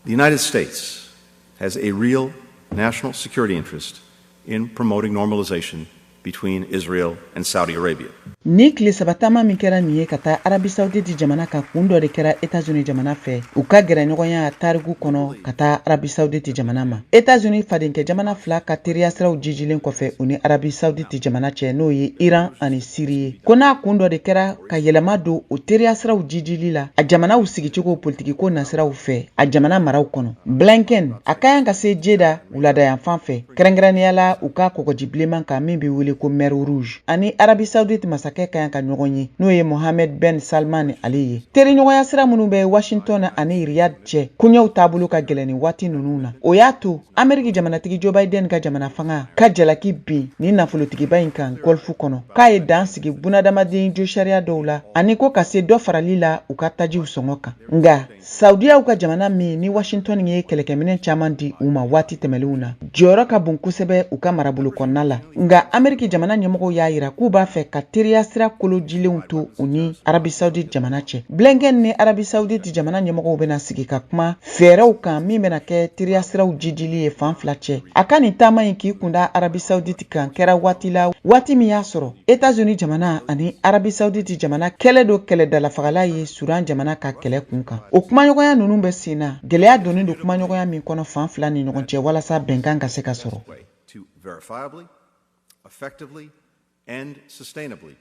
The United States has a real national security interest in promoting normalization between Israel and Saudi Arabia. Ni tile 3 taama min kɛra nin ye ka taa Arabi Saoudite jamana kan, kun dɔ de kɛra Etats-Unis jamana fɛ u ka gɛrɛɲɔgɔnya tariku kɔnɔ ka taa Arabi Saoudite jamana ma. Etats-Unis fadenkɛ jamana fila ka teriya siraw jijilen kɔfɛ u ni Arabi Saoudite jamana cɛ, n'o ye Iran ani Siri ye, ko n'a kun dɔ de kɛra ka yɛlɛma don o teriya siraw jijili la a jamanaw sigicogo politikiko nasiraw fɛ a jamana maraw kɔnɔ. Blinken a ka kan ka se Jeda wuladayanfan fɛ, kɛrɛnkɛrɛnnenya la u ka kɔgɔji bilenman kan min bɛ wele ko Mer Rouge, ani Arabi Saoudite masakɛ ka kan ka ɲɔgɔn ye, n'o ye Mohamed Ben Salman ale ye. Teriɲɔgɔnya sira minnu bɛ Washington ani Riyad cɛ, koɲɛw taabolo ka gɛlɛn nin waati ninnu na. O y'a to Ameriki jamanatigi Joe Biden ka jamana fanga ka jalaki bin ni nafolotigiba in kan Golfe kɔnɔ, k'a ye dan sigi bunadamaden josariya dɔw la, ani ko ka se dɔ farali la u ka tajiw sɔngɔ kan. Nka Saudiyaw ka jamana min ni Washington ye kɛlɛkɛminɛn caman di u ma waati tɛmɛnlenw na, jɔyɔrɔ ka bon kosɛbɛ u ka marabolo kɔnɔna la. Nka Ameriki jamana ɲɛmɔgɔw y'a yira k'u b'a fɛ ka teriya sira kolojilenw to u ni Arabi Saoudite jamana cɛ. Blinken ni Arabi Saoudite jamana ɲɛmɔgɔw bɛna sigi ka kuma fɛɛrɛw kan min bɛna kɛ teriya siraw jijili ye fan fila cɛ. A ka nin taama in k'i kunda Arabi Saoudite kan kɛra waati la, waati min y'a sɔrɔ Etats-Unis jamana ani Arabi Saoudite jamana kɛlɛ don kɛlɛdalafagala ye Sudan jamana ka kɛlɛ kun kan. O kumaɲɔgɔnya ninnu bɛ sen na, gɛlɛya donnen don kumaɲɔgɔnya min kɔnɔ fan fila ni ɲɔgɔn cɛ walasa bɛnkan ka se ka sɔrɔ. To verifiably, effectively, and sustainably.